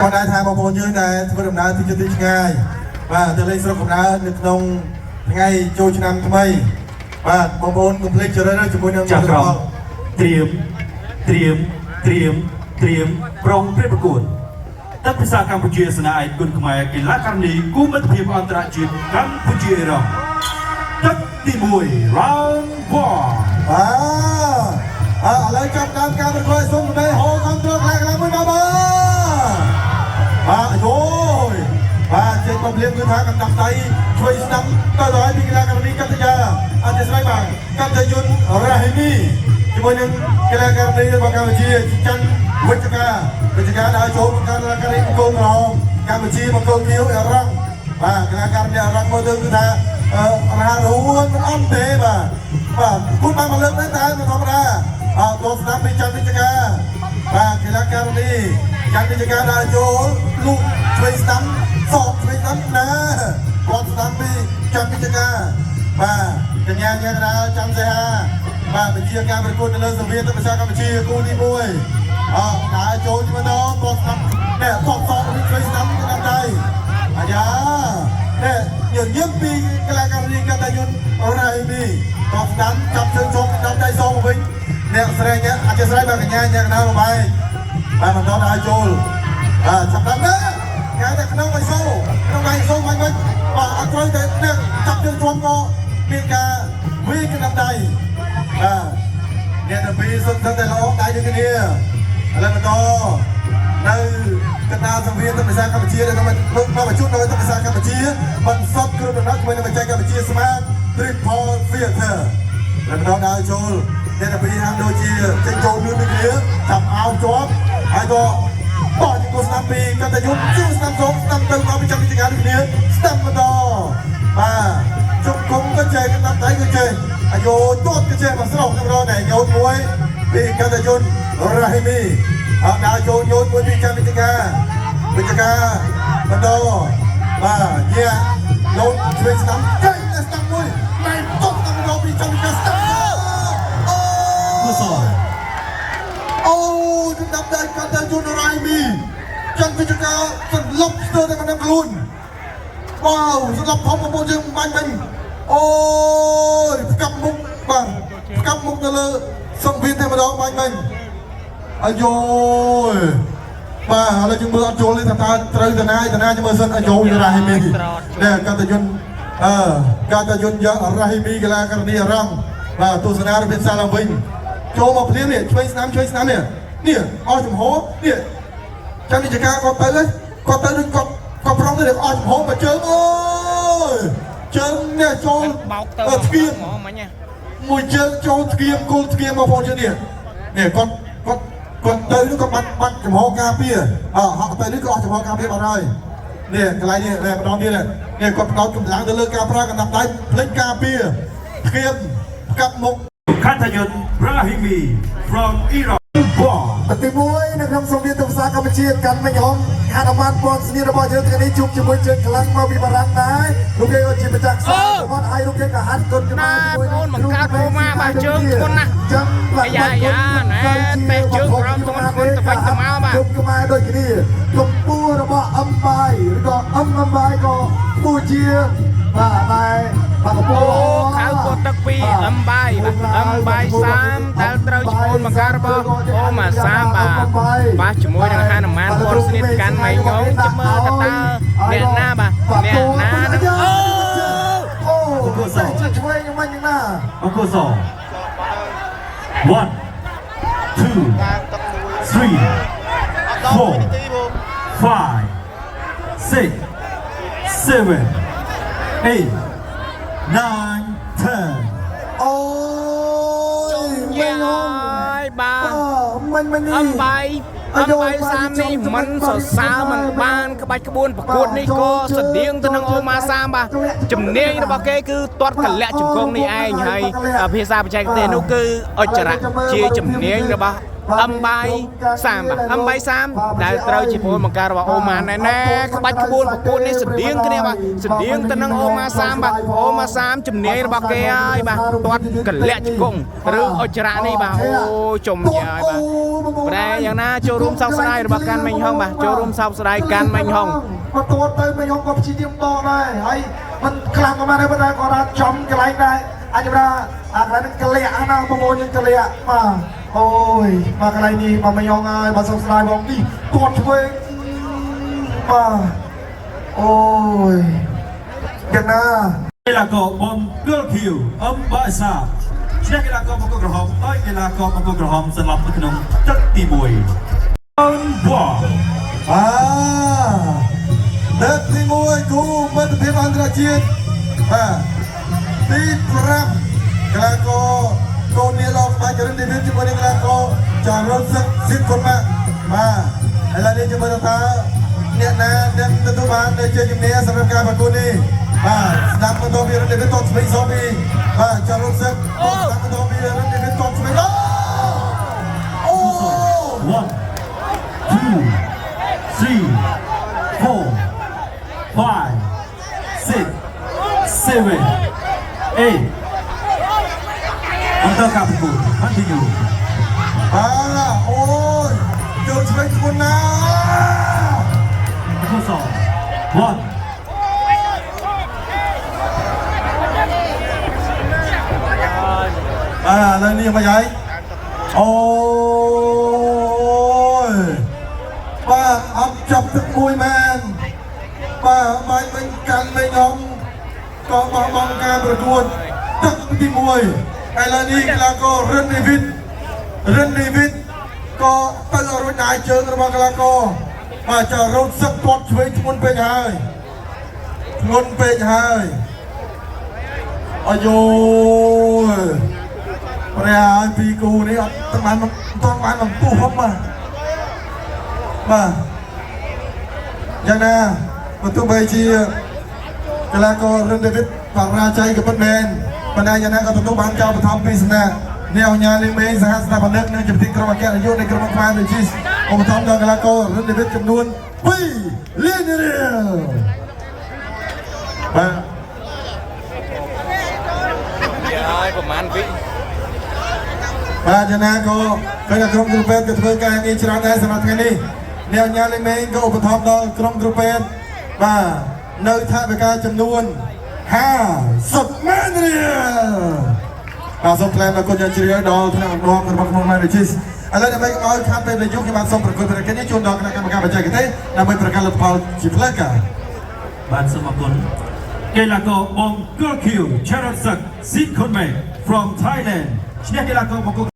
គាត់ដែរថាបងប្អូនយើងដែលធ្វើដំណើរទីជិតទីឆ្ងាយបាទទៅលេងស្រុកកំណើតនៅក្នុងថ្ងៃចូលឆ្នាំថ្មីបាទបងប្អូនកុំភ្លេចជ្រើសរើសជាមួយនឹង ចាស់ក្រមត្រៀមត្រៀមត្រៀមត្រៀមប្រុងព្រៀបប្រកួតទឹកភាសាកម្ពុជាសេនាឯកគុណខ្មែរកីឡាករនីគូមិត្តភាពអន្តរជាតិកម្ពុជាអ៊ីរ៉ង់ទឹកទី1 round 1 បាទអើឥឡូវចាប់តាមការប្រកួតសូមសម្ដែងហោខំត្រខ្លាំងខ្លាំងមួយបាទបាទអូយបាទចេញមកភ្លាមគឺថាកណ្ដាប់ដៃជួយស្ដាំទៅដល់ពីកីឡាករនីកតយាអធិស្ឋានបាទកតយុនរ៉ាហ៊ីមីជាមួយនឹងកីឡាករនីរបស់កម្ពុជាច័ន្ទវិជ្ជការវិជ្ជការដើរចូលបង្កើតកីឡាករនីកូនក្រហមកម្ពុជាបង្គោលខៀវអេរ៉ង់បាទកីឡាករនីអេរ៉ង់មើលទៅគឺថាអឺរ៉ារួនមិនអន់ទេបាទបាទគូនបានមកលើកដែរតែមិនធម្មតាអើតស្ដាំពីច័ន្ទវិជ្ជការបាទកីឡាករនីច័ន្ទវិជ្ជការដើរចូលលូកឆ្វេងស្ដាំសอกឆ្វេងស្ដាំណាគាត់ស្ដាំពីច័ន្ទវិជ្ជការបាទកញ្ញាញ៉ាកដាចាំសេហាបាទបញ្ជាការប្រកួតនៅលើសង្វៀនទឹកភាសាកម្ពុជាគូទី1អើដើរចូលជាម្ដងគាត់ស្ដាំនេះគាត់សอกវិញឆ្វេងស្ដាំកណ្ដាប់ដៃអាយ៉ានេះញញឹមពីកីឡាករនីកតយុនរ៉ៃមីគាត់ស្ដាំចាប់ជើងជាប់កណ្ដាប់ដៃសងមកវិញអ្នកស្រីអ្នកអធិស្ឋានបាទកញ្ញាញ៉ាកដាមកបែកបាទបន្តដើរចូលបាទចាប់ដល់ណាគេតែក្នុងអីសូក្នុងដៃសូបាញ់វិញបាទអត់ត្រូវតែអ្នកចាប់ជើងជាប់ក៏មានការវាយកណ្ដាប់ដៃបាទអ្នកទាំងពីរសុទ្ធតែល្អដៃដូចគ្នាឥឡូវបន្តនៅកណ្ដាលសង្វៀនទឹកភាសាកម្ពុជាដែលនាំមកជួបនៅទឹកភាសាកម្ពុជាបន្សុទ្ធគ្រប់ដំណោះជាមួយនឹងបច្ចេកកម្ពុជា Smart Triple Theater แล้วបន្តដើរចូលអ្នកទាំងពីរហាក់ដូចជាចេញចូលលឿនដូចគ្នាចាប់អោជាប់ហើយក៏បោះជង្គង់ស្ដាំពីកតយុទ្ធជើងស្ដាំសងស្ដាំទៅមកពីចាំវិជ្ជាការដូចគ្នាស្ដាំបន្តបាទជង្គង់ក៏ចេះកណ្ដាប់ដៃក៏ចេះអាយោទាត់ក៏ចេះមកស្រោះសម្រណែញោតមួយពីកតយុទ្ធរ៉ាហ៊ីមីអត់ដើរចូលញោតមួយពីចាំវិជ្ជាការវិជ្ជាការបន្តបាទញាក់លោតឆ្វេងស្ដាំចេញទៅស្ដាំមួយណែតបតាមដល់ពីចាំវិជ្ជាស្ដាំអូ គូស អូចំណាប់ដៃកតយុនរ៉ៃមីចន្ទវិជ្ជការសន្លប់ស្ទើរតែក្នុងខ្លួនវ៉ាវសន្លប់ធំបងប្អូនយើងបាញ់វិញអូយផ្កាប់មុខបាទផ្កាប់មុខទៅលើសង្វៀនតែម្ដងបាញ់វិញអាយយបាទឥឡូវយើងមើលអត់ចូលទេថាតើត្រូវតាណាតាណាយើងមើលសិនអាយយរ៉ាហ៊ីមីនេះកតយុនអឺកតយុនយ៉ារ៉ាហ៊ីមីកីឡាករនីអារ៉ង់បាទទស្សនារបៀបសាឡើងវិញចូលមកភ្លាមនេះឆ្វេងស្ដាំឆ្វេងស្ដាំនេះនេះអស់ចំហនេះចាំវិជ្ជការគាត់ទៅគាត់ទៅនឹងគាត់គាត់ប្រងទៅអស់ចំហមកជើងអូយជើងនេះចូល បោកទៅ ស្គៀម ហ្មងមិញណា មួយជើងចូលស្គៀមគល់ស្គៀមមកបងជើងនេះនេះគាត់គាត់គាត់ទៅនោះក៏បាត់បាត់ចំហការពារអហក់ទៅនេះក៏អស់ចំហការពារបាត់ហើយនេះកន្លែងនេះនេះម្ដងទៀតនេះគាត់ផ្ដោតកម្លាំងទៅលើការប្រើកណ្ដាប់ដៃភ្លេចការពារស្គៀមផ្កាប់មុខ Katayun Brahimi from Iran 1 ទី1នៅក្នុងសង្វៀនទស្សនាកម្ពុជាកាន់មិញហុងហនុមានពនស្នីរបស់យើងថ្ងៃនេះជួបជាមួយជើងខ្លាំងមកពីបារាំងដែរលោកគេក៏ជាម្ចាស់ខ្សែរបស់ហើយលោកគេក៏ហាត់គុណខ្មែរ បាទបងប្អូនបង្កើតអូម៉ាបាទជើងធ្ងន់ណាស់ ចឹង អាយ៉ាយ៉ាណែតេជើងក្រោមធ្ងន់ធ្ងន់ទៅវិញទៅមកបាទ គុំខ្មែរដូចគ្នាកម្ពស់របស់អឹមបាយឬក៏អឹមអឹមបាយក៏ពូជាបាទតែបាទកម្ពស់ អូខៅពោទឹកពីអឹមបាយបាទអឹមបាយសាមដែលត្រូវឈ្មោះបង្ការរបស់អូម៉ាសាមបាទបាទជាមួយនឹងហនុមានពនស្និតកាន់ម៉ៃងងចាំមើលថាតើអ្នកណាបាទអ្នកណានឹងអូ អូសេះជាឆ្វេងមិញណា អង្គស1 2 3 4 5 6 7 8 9 10 អូយមិ យ៉ា ញហង យបាទ មិញមិញនេះ អឹមបាយអឹមបាយសាមនេះមិនសរសើរមិនបានក្បាច់ក្បួនប្រកួតនេះក៏ស្តៀងទៅនឹងអូម៉ាសាមបាទជំនាញរបស់គេគឺទាត់កលៈជង្គង់នេះឯងហើយភាសាបច្ចេកទេសនោះគឺអុចរៈជាជំនាញរបស់ អឹមបាយ30បាទអឹមបាយ30ដែលត្រូវជាប្អូនបង្ការរបស់អូម៉ាណែណែក្បាច់ក្បួនប្រកួតនេះស្តៀងគ្នាបាទស្តៀងទៅនឹងអូម៉ា30បាទអូម៉ា30ជំនាញរបស់គេហើយបាទទាត់កលៈជង្គង់ឬអុចរៈនេះបាទអូចំយាយបាទប្រែយ៉ាងណាចូលរួមសោកស្ដាយរបស់កាន់មេងហុងបាទចូលរួមសោកស្ដាយកាន់មេងហុង មកទាត់ទៅមេងហុងក៏ព្យាយាមដកដែរហើយមិនខ្លាំងក៏បានដែរប៉ុន្តែគាត់ថាចំកន្លែងដែរអាចថាអាកន្លែងហ្នឹងកលៈណាបងប្អូនយើងកលៈបាទអូយបាទកន្លែងនេះបាទមេងហុងហើយបាទសោកស្ដាយបងនេះទាត់ឆ្វេងបាទអូយយ៉ាងណា កីឡាករបង្គោលខៀវអឹមបាសាឈ្នះកីឡាករបង្គោលក្រហមដោយកីឡាករបង្គោលក្រហមសន្លប់នៅក្នុងទឹកទី1អឹមវ៉ា បាទលើកទី1គូមិត្តភាពអន្តរជាតិបាទទី5កីឡាករកូននាឡងបាច់រិនឌីវីតជាមួយនឹងកីឡាករចារុនសឹកស៊ីតគុណម៉ាក់បាទឥឡូវនេះជាមួយនឹងថាអ្នកណានឹងទទួលបាននៅជ័យជំនះសម្រាប់ការប្រកួតនេះបាទស្ដាប់បន្តពីរិនឌីវីតតស្វែងសពីបាទចារុនសឹកតស្ដាប់បន្តពីរិនឌីវីតតស្វែងអូអូ 1 2 3 4 5 6 7 8បន្តការប្រកួត continue បាទអូយជើងឆ្វេងធ្ងន់ណាស់ ប្រកួតស1 បាទឥឡូវនេះមកហើយអូយបាទអត់ចាប់ទឹកមួយមែនបាទបាយវិញកាន់វិញអងក៏បោះបង់ការប្រកួតទឹកទី1ឥឡូវនេះកីឡាកររិនឌីវីតរិនឌីវីតក៏ទៅឲ្យរួចដែរជើងរបស់កីឡាករបាទចារត់សឹកទាត់ឆ្វេងធ្ងន់ពេកហើយធ្ងន់ពេកហើយអាយយ ព្រះហើយពីរគូនេះអត់ទាំងបានមិនតាន់បានបំពុះផងបាទបាទយ៉ាងណាបើទោះបីជាកីឡាកររិនដេវីតបរាជ័យក៏ពិតមែនប៉ុន្តែយ៉ាងណាក៏ទទួលបានការបឋមពីសំណាក់អ្នកអញ្ញាលីងមេងសហស្ថាបនិកនិងជាប្រធានក្រុមអគ្គនាយកនៃក្រុមខ្មែរដូចជាឧបត្ថម្ភដល់កីឡាកររិនដេវីតចំនួន2លានរៀលបាទ ហើយប្រហែលវិ បាទយ៉ាងណាក៏ឃើញថាក្រុមគ្រូពេទ្យក៏ធ្វើការងារច្រើនដែរសម្រាប់ថ្ងៃនេះអ្នកញ៉ាលេងមេងក៏ឧបត្ថម្ភដល់ក្រុមគ្រូពេទ្យបាទនៅថវិកាចំនួន50ម៉ឺនរៀលបាទសូមថ្លែងអរគុណយ៉ាងជ្រាលដល់ថ្នាក់ដឹកនាំរបស់ក្រុមម៉ារីជីសឥឡូវដើម្បីកុំឲ្យខាតពេលវេលាយូរខ្ញុំបាទសូមប្រគល់ភារកិច្ចនេះជូនដល់គណៈកម្មការបច្ចេកទេសដើម្បីប្រកាសលទ្ធផលជាផ្លូវការ បាទសូមអរគុណកីឡាករបង្គោលខៀវ Charoensak Sitkhonmek from Thailand ឈ្នះកីឡាករបង្គោល